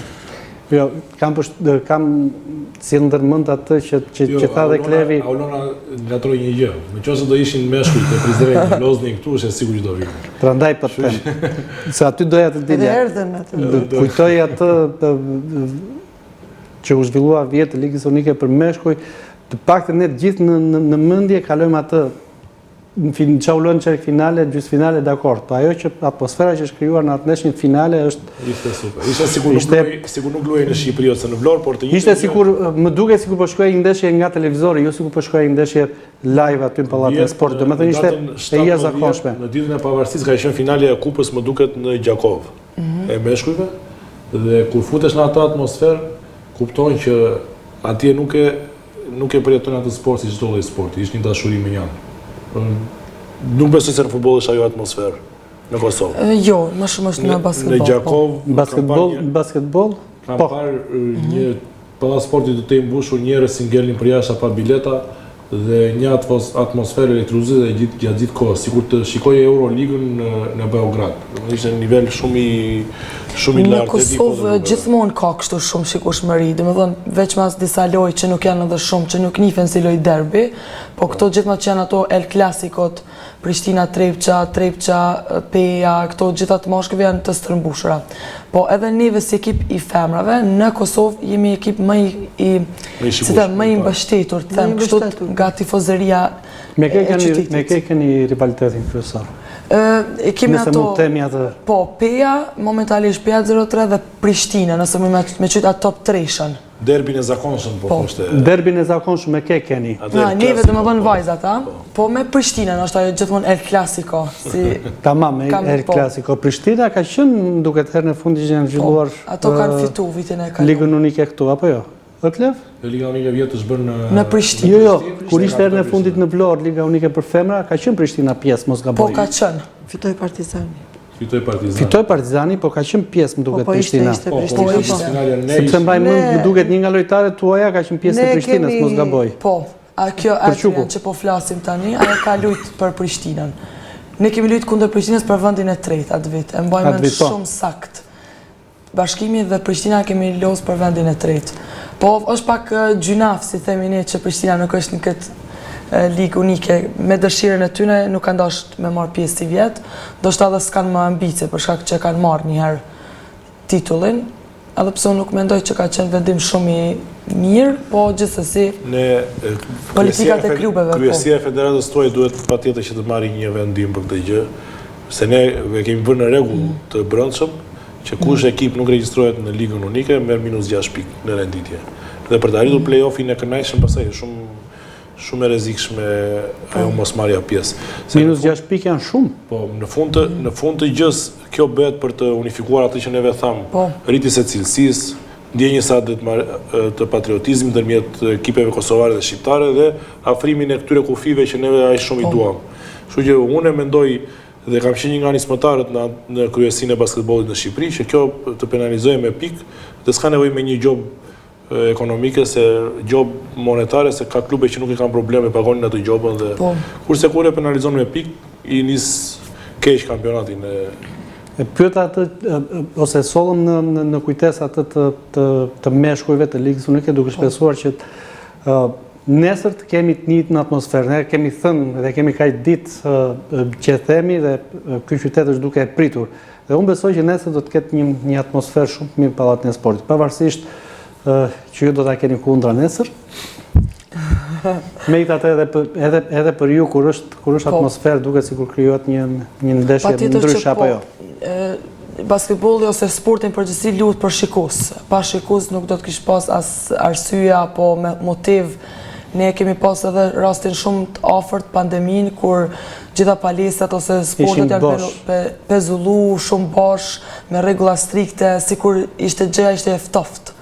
Jo, kam për, kam si ndërmend atë që që, jo, që tha dhe Klevi. Aulona ngatroi një gjë. Në qoftë se do ishin meshkujt e Prizrenit loznin këtu, është e sigurt që do vinin. Prandaj po të them. Se aty doja të dilja. Edhe erdhën aty. Kujtoj atë të, që u zhvillua vjet të Ligës Unike për meshkuj, të paktën ne të gjithë në në, në mendje kalojmë atë Në fin, ça u luan çerekfinale, gjysmëfinale, dakord, po ajo që atmosfera që është krijuar në atë ndeshje finale është Ishte super. Ishte sikur nuk luhej, sikur nuk luhej në Shqipëri ose në Vlorë, por të njëjtën Ishte sikur më dukej sikur po shikoja një ndeshje nga televizori, jo sikur po shikoja një ndeshje live aty në Pallatin e Sportit. Domethënë ishte e jashtëzakonshme. Në ditën e pavarësisë ka qenë finalja e kupës, më duket në Gjakovë. Mhm. E meshkujve dhe kur futesh në atë atmosferë, kupton që atje nuk e Nuk e përjetojnë atë sport si çdo lloj sporti, ishte një dashuri me një anë. Nuk besoj se në futboll është ajo atmosferë në Kosovë. Jo, më shumë është në basketboll. Në po. Gjakovë, në basketboll, në basketboll. Kam po. parë një pallat sporti të tejmbushur njerëz që ngelnin përjashta pa bileta dhe një atmosferë elektrizuese dhe gjithë gjatë gjithë kohës, sikur të shikoje Euroligën në në Beograd. Domethënë ishte një nivel shumë i Shumë i lartë. Në Kosovë gjithmonë ka kështu shumë shikueshmëri, domethënë veçmas disa lojë që nuk janë edhe shumë, që nuk njihen si lojë derbi, po këto gjithmonë që janë ato El Clasico-t, Prishtina Trepça, Trepça Peja, këto gjitha të mashkujve janë të stërmbushura. Po edhe neve si ekip i femrave në Kosovë jemi ekip më i si të më i mbështetur, të them kështu nga tifozeria Me kë keni me kë keni rivalitetin kryesor? Ë kemi ato. Nëse mund të themi atë. Po, Peja, momentalisht Peja 03 dhe Prishtina, nëse mund me qujt atë top treshën. Derbin e zakonshëm, po, po. thoshte. Derbin e zakonshëm me kë keni? Na, neve domethënë po. vajzat, a? Po. po me Prishtinën është ajo gjithmonë El Clasico, si Tamam, El po. Clasico. Prishtina ka qenë duket herën e fundit që janë po, zhvilluar. Ato kanë fitu vitin e kaluar. Ligën unike këtu apo jo? Ëtlev? Jo, Liga Unike vjet është bërë në Në Prishtinë. Jo, jo, kur ishte herën e fundit në Vlorë Liga Unike për femra, ka qenë Prishtina pjesë, mos gaboj. Po ka qenë. Fitoi Partizani. Fitoi Partizani. Fitoi Partizani, po ka qenë pjesë, më duket po, po, Prishtina. Ishte, ishte Prishtina. Po, po, ishte. Sepse mbaj mend, më duket një nga lojtaret tuaja ka qenë pjesë e Prishtinës, mos gaboj. Po. A kjo Adrian që po flasim tani, ajo ka lujt për Prishtinën. Ne kemi lujt kundër Prishtinës për vendin e tretë atë vit. E mbaj mend po. shumë sakt. Bashkimi dhe Prishtina kemi loz për vendin e tretë. Po është pak gjynaf, si themi ne, që Prishtina nuk është në këtë ligë unike. Me dëshirën e tyne nuk kanë dashtë me marrë pjesë sivjet, ndoshta edhe s'kanë më ambicie për shkak që kanë marrë njëherë titullin, edhe pse unë nuk mendoj që ka qenë vendim shumë i mirë, po gjithsesi ne politikat e klubeve. Po. Kryesia e federatës tuaj duhet patjetër që të marrë një vendim për këtë gjë, se ne e kemi bërë në rregull mm. të brendshëm, që kush ekip nuk regjistrohet në Ligën Unike merr minus 6 pikë në renditje. Dhe për të arritur play-off-in e kënaqshëm pastaj është shumë shumë e rrezikshme ajo po. mosmarrja pjesë. Se minus 6 pikë janë shumë. Po, në fund të në fund të gjës kjo bëhet për të unifikuar atë që neve thamë, po. rritjes së cilësisë, ndjenjës së të patriotizmit ndërmjet ekipeve kosovare dhe shqiptare dhe afrimin e këtyre kufijve që neve aq shumë i po. duam. Kështu që unë mendoj Dhe kam qenë një nga nismëtarët në në kryesinë e basketbollit në Shqipëri që kjo të penalizojë me pikë dhe s'ka nevojë me një gjobë ekonomike se gjobë monetare se ka klube që nuk e kanë problem e pagonin atë gjobën dhe po. kurse kur e penalizon me pikë i nis keq kampionatin e E pyeta atë ose sollëm në në, në kujtesë atë të të të meshkujve të ligës unike duke po. shpresuar që Nesër të kemi të njëjtën atmosferë. Ne kemi thënë dhe kemi kaq ditë që e themi dhe ky qytet është duke e pritur. Dhe unë besoj që nesër do të ketë një një atmosferë shumë të mirë në Pallatin e Sportit. Pavarësisht që ju do ta keni kundra nesër. Megjithatë edhe për, edhe edhe për ju kur është kur është po. atmosferë duket sikur krijohet një një ndeshje ndryshe apo jo. Basketbolli ose sporti në përgjithësi luhet për shikues. Pa shikues nuk do të kish pas as arsye apo motiv. Ne kemi pas edhe rastin shumë të afërt pandeminë kur gjitha palestrat ose sportet janë pezullu shumë bosh me rregulla strikte, sikur ishte gjëja ishte e ftoftë.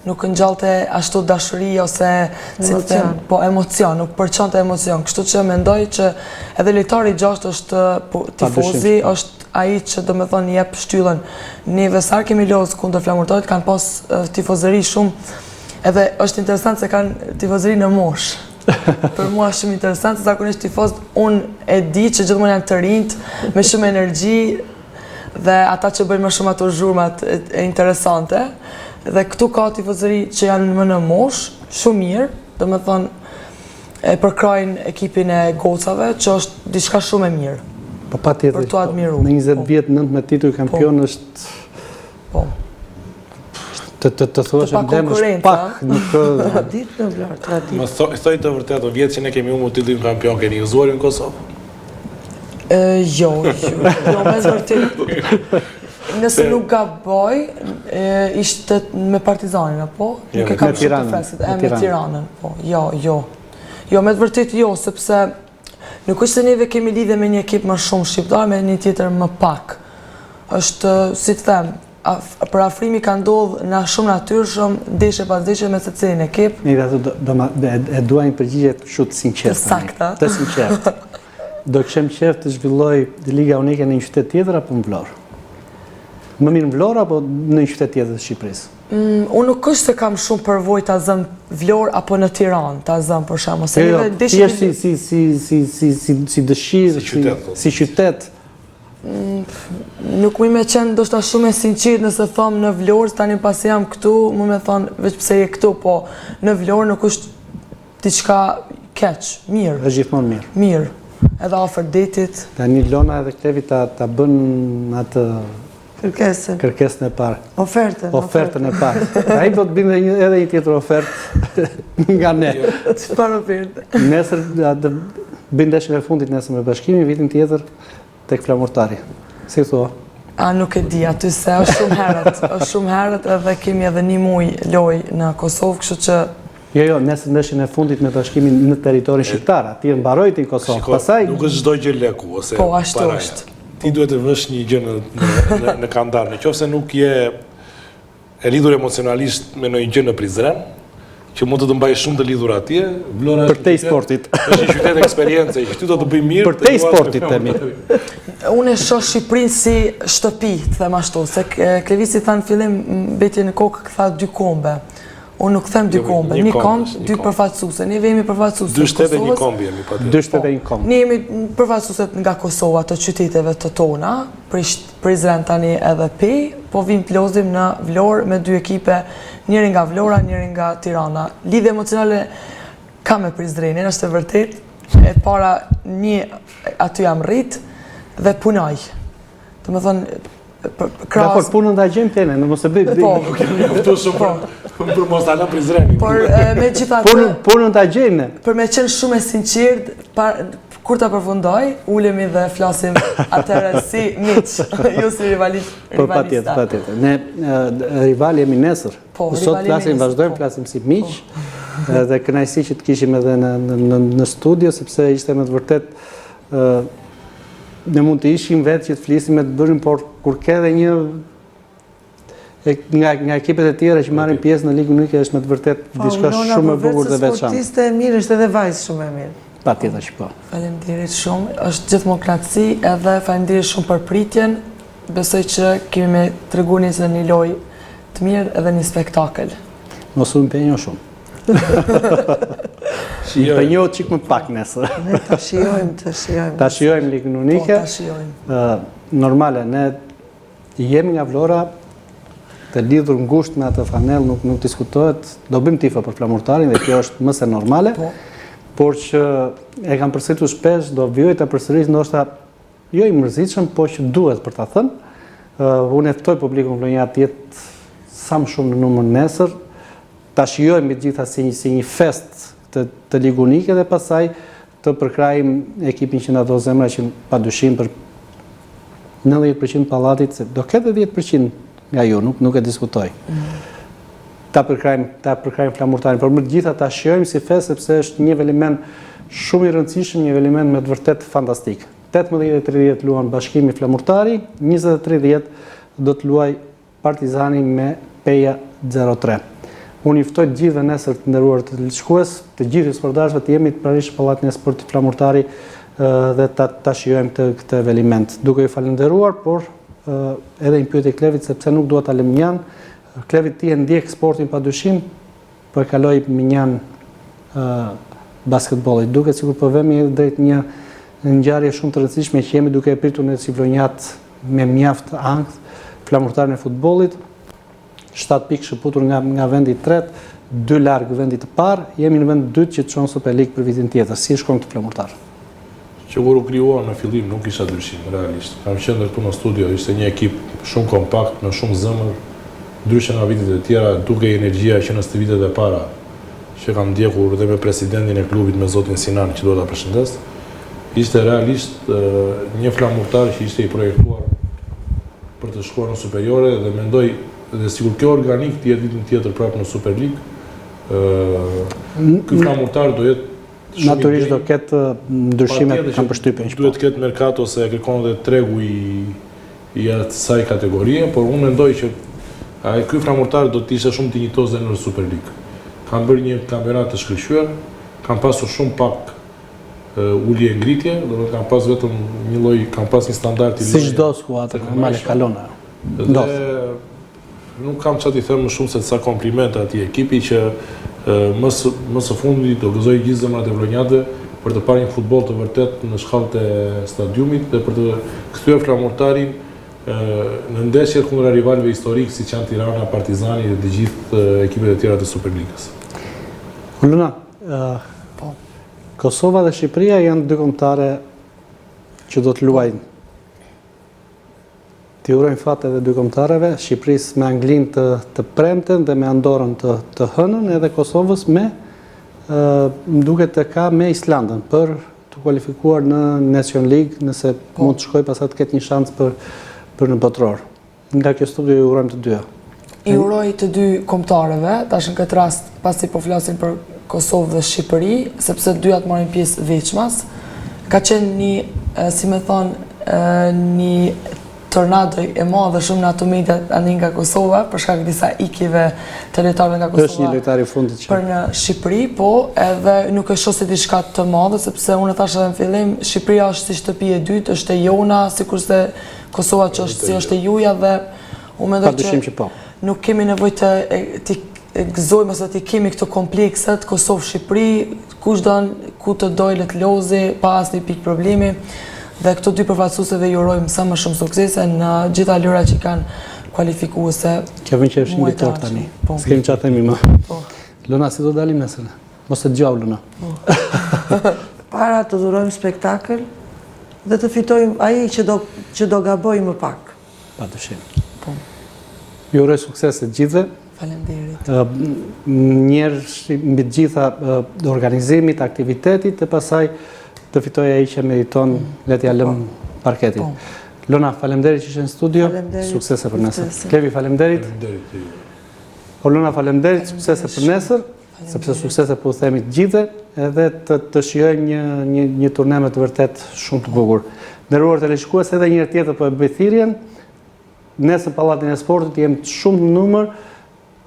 nuk ngjallte ashtu dashuri ose si të them, po emocion, nuk përçonte emocion. Kështu që mendoj që edhe lojtari i gjashtë është po, tifozi, është ai që domethënë jep shtyllën. Neve sa kemi loz kundër Flamurtarit kanë pas tifozëri shumë edhe është interesant se kanë tifozëri në moshë. Për mua është shumë interesant, se zakonisht tifozët unë e di që gjithmonë janë të rinjtë, me shumë energji, dhe ata që bëjnë më shumë ato zhurmat e interesante. Dhe këtu ka tifozëri që janë më në moshë, shumë mirë, domethënë e përkrahin ekipin e gocave, që është diçka shumë e mirë. Po patjetër. Për t'u admiru. Në 20 po. vjet 19 tituj kampion po. është Po. Të të të thuash e ndem është pak, nuk traditë në Vlorë, traditë. Më thoj, thoj të vërtetën, vjet që ne kemi humbur titullin kampion, keni gëzuar ju në Kosovë? Ë jo, jo, jo, me të vërtetë. Nëse nuk gaboj, ishte me Partizanin, apo? Jo, nuk e kam shumë të freskët, e me Tiranën, po, jo, jo. Jo, me të vërtetë jo, sepse Nuk është se neve kemi lidhje me një ekip më shumë shqiptar, me një tjetër më pak. Është, si të them, përafrimi ka ndodhë në shumë natyrshëm, ndeshje pas ndeshje me secilin ekip. Mirë, atë do, do, do, e dua një përgjigje kështu të sinqertë. Të saktë. Të sinqertë. Do kishim qejf të zhvillohej Liga Unike në një qytet tjetër apo në Vlorë? Më mirë në Vlorë apo në një qytet tjetër të Shqipërisë? Mm, unë nuk është se kam shumë përvojë ta zëm Vlorë apo në Tiranë, ta zëm për shembull. Se jo, jo, thjesht si si si si si si si dëshirë, si qytet. Si qytet. Mm, nuk muj me qenë ndoshta shumë e sinqertë nëse thom në Vlorë, tani pasi jam këtu, muj me thonë veç pse je këtu, po në Vlorë nuk është diçka keq, mirë. Është gjithmonë mirë. Mirë, edhe afër detit. Tani Lona edhe Klevi ta, ta bën atë Kërkesën. Kërkesën e parë. Ofertën. Ofertën e parë. Ai do të binte një, edhe një tjetër ofertë nga ne. Çfarë oferte? Nesër do bëjmë ndeshjen e fundit nesër me Bashkimin, vitin tjetër tek Flamurtari. Si thua? A nuk e di aty se është shumë herët, është shumë herët edhe kemi edhe një muaj lojë në Kosovë, kështu që Jo, jo, nesër ndeshjen e fundit me Bashkimin në territorin shqiptar, aty mbaroi ti në Kosovë. Shiko, Pastaj nuk është çdo gjë leku ose po, ashtu paraja. është. Ti duhet të vësh një gjë në në në kandar. Në qoftë se nuk je e lidhur emocionalisht me ndonjë gjë në Prizren, që mund të të mbajë shumë të lidhur atje, Vlora është përtej sportit. Është një qytet eksperience që ty do të bëjë mirë. Përtej sportit themi. Unë e shoh Shqipërinë si shtëpi, të them ashtu, se Klevisi tha në fillim mbeti në kokë tha dy kombe. Unë nuk them dy jo, kombe, një komb, dy përfaqësuese. Ne jemi përfaqësuese Dy shtete një komb jemi patjetër. Dy shtete një komb. Ne jemi përfaqësueset nga Kosova të qyteteve të tona, Prizren tani edhe Pejë, po vim të lozim në Vlorë me dy ekipe, njëri nga Vlora, njëri nga Tirana. Lidhje emocionale kam me Prizrenin, është e vërtetë. E para një aty jam rrit dhe punoj. Domethënë, krahas... Dakord, punën ta gjejmë te ne, në mos e bëj... Po, nuk jam mjaftu shumë po. për, për mos ta lëmë Prizrenin. Por, megjithatë... Punën, punën ta gjejmë ne. Për me qenë shumë e sinqertë, kur ta përfundoj, ulemi dhe flasim atëherë si miq, jo si rivalista. Po, patjetër, patjetër. Ne, rival jemi nesër. Po, Sot flasim, vazhdojmë, po. flasim si miq. Po. Dhe kënaqësi që të kishim edhe në, në, në, në studio, sepse ishte me të vërtetë Ne mund të ishim vetë që të flisim e të bërim, por kur ke edhe një e, nga nga ekipet e tjera që marrin pjesë në Ligën Unike është me të vërtetë po, diçka shumë e bukur dhe veçantë. Sportiste e mirë është edhe vajzë shumë e mirë. Patjetër që po. Faleminderit shumë, është gjithmonë kënaqësi edhe faleminderit shumë për pritjen. Besoj që kemi me tregu nesër një lojë të mirë edhe një spektakël. Mos u impenjo shumë. Impenjo çik më pak nesër. Ne ta shijojmë, ta shijojmë. Ta shijojmë Ligën Unike. Po, ta shijojmë. Normale, ne jemi nga Vlora të lidhur ngushtë me atë fanellë, nuk, nuk diskutohet, do bëjmë tifo për Flamurtarin dhe kjo është më se normale, po. por që e kam përsëritur shpesh, do vijoj ta përsëris, ndoshta Jo i mërzitshëm, po që duhet për ta thënë. Unë e ftoj publikun vlonjat të jetë sa më shumë në numër nesër, ta shijojmë mbi të gjitha si një si një festë të të Ligë Unike dhe pastaj të përkrahim ekipin që na do zemra që padyshim për 90% pallatit se do ketë 10% nga ju, nuk nuk e diskutoj. Mm. Ta përkrahim, ta përkrahim Flamurtarin, por mbi të gjitha ta shijojmë si festë sepse është një eveniment shumë i rëndësishëm, një eveniment me të vërtetë fantastik. 18:30 luan Bashkimi Flamurtari, 20:30 do të luajë Partizani me Peja 03. Unë ju ftoj të gjithëve nesër të nderuar teleshikues, të gjithë ju sportdashësve të jemi të pranishëm në Pallatin e Sportit Flamurtari dhe ta ta shijojmë këtë këtë eveniment. Duke ju falënderuar, por edhe një pyetje Klevit sepse nuk dua ta lë mënjanë. Klevit ti e ndjek sportin padyshim, Po e kaloj mënjanë basketbollit. Duket sikur po vemi drejt një ngjarje shumë të rëndësishme që jemi duke e pritur ne si vlonjatë me mjaft ankth, Flamurtarin e futbollit, 7 pikë shkëputur nga nga vendi i tretë, dy larg vendit të parë, jemi në vend të dytë që të çon Superligë për vitin tjetër. Si e shikon këtë Flamurtar? Që kur u krijua në fillim nuk kisha dyshim, realisht. Kam qenë dhe këtu në studio, ishte një ekip shumë kompakt, me shumë zemër, ndryshe nga vitet e tjera, dukej energjia që në stërvitjet e para që kam ndjekur dhe me presidentin e klubit me zotin Sinan që dua ta përshëndes. Ishte realisht një flamurtar që ishte i projektuar për të shkuar në Superiore dhe mendoj dhe sikur kjo organikë të jetë vitin tjetër prapë në Superligë, ky flamurtar do jetë Natyrisht do ketë ndryshime, kam përshtypjen që po. Duhet të ketë merkato se e kërkon dhe tregu i i asaj kategorie, por unë mendoj që ai ky flamurtar do të ishte shumë dinjitoz dhe në Superligë. Kanë bërë një kampionat të shkëlqyer, kanë pasur shumë pak ulje e ngritje, do të kanë pas vetëm një lloj, kanë pas një standard i Si çdo skuadër normale kalon ajo. Ndodh. Nuk kam ça t'i them më shumë se sa komplimente atij ekipi që më së, më së fundi do gëzojë gjithë zemrat e vlonjatëve për të parë një futboll të vërtetë në shkallët e stadiumit dhe për të kthyer Flamurtarin në ndeshjet kundra rivalëve historikë siç janë Tirana, Partizani dhe të gjithë ekipet e tjera të Superligës. Luna, po. Kosova dhe Shqipëria janë dy kombëtare që do të luajnë. T'i urojmë fat edhe dy kombëtareve, Shqipërisë me Anglinë të, të premten dhe me Andorën të, të hënën, edhe Kosovës me, më duket të ka me Islandën, për t'u kualifikuar në Nation League, nëse po. mund të shkojë pastaj të ketë një shans për, për në botëror. Nga kjo studio ju urojmë të dyja. I uroj të dy kombëtareve, tash në këtë rast pasi po flasim për Kosovë dhe Shqipëri, sepse dyjat marrin pjesë veçmas. Ka qenë një, si me thonë, një tornado e madhe shumë në ato media tani nga Kosova, për shkak disa ikjeve të lojtarëve nga Kosova. Është një lojtar i fundit që për në Shqipëri, po edhe nuk e shoh si diçka të madhe sepse unë e thashë edhe në fillim, Shqipëria është si shtëpi e dytë, është e jona, sikurse Kosova që është si është e juja dhe unë mendoj që, që po. nuk kemi nevojë të t'i gëzojmë ose t'i kemi këto komplekset Kosovë Shqipëri, kush don ku të dojë le të lozi pa asnjë pikë problemi dhe këto dy përfaqësueseve ju urojmë sa më shumë suksese në gjitha lojërat që kanë kualifikuese. Kjo vjen që është mbi tortë tani. Po. S'kemi çfarë themi më. Po. Luna si do dalim nesër? Mos e dëgjoj Luna. Po. Para të dhurojmë spektakël Dhe të fitojmë ai që do që do gabojë më pak. Pa dyshim. Po. Ju uroj sukses të gjithëve. Faleminderit. Njëherë mbi të gjitha organizimit, aktivitetit e pastaj të fitojë ai që meriton mm. le t'ia lëmë po. parketin. Po. Lona, faleminderit që ishe në studio. Suksese për nesër. Klevi, faleminderit. Faleminderit. Lona, faleminderit, suksese për nesër. Sepse suksese po u themi të gjithëve, edhe të, të shijojmë një, një, një turne me të vërtetë shumë të bukur. Nderuar teleshikues, edhe një herë tjetër po e bëj thirrjen, nesër Pallatin e Sportit jemi të shumë në numër,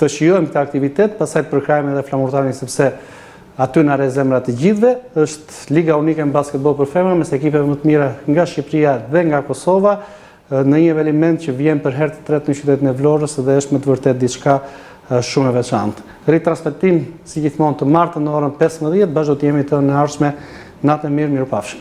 të shijojmë këtë aktivitet, pastaj të përkrahim edhe Flamurtarin sepse aty na rreh zemra të gjithëve, është Liga Unike në basketboll për femra mes ekipeve më të mira nga Shqipëria dhe nga Kosova, në një eveniment që vjen për herë të tretë në qytetin e Vlorës dhe është me të vërtetë diçka shumë e veçantë. Ritransmetim si gjithmonë të martën në orën 15, bashkë do të jemi të hënën e ardhshme. Natën e mirë, mirupafshim.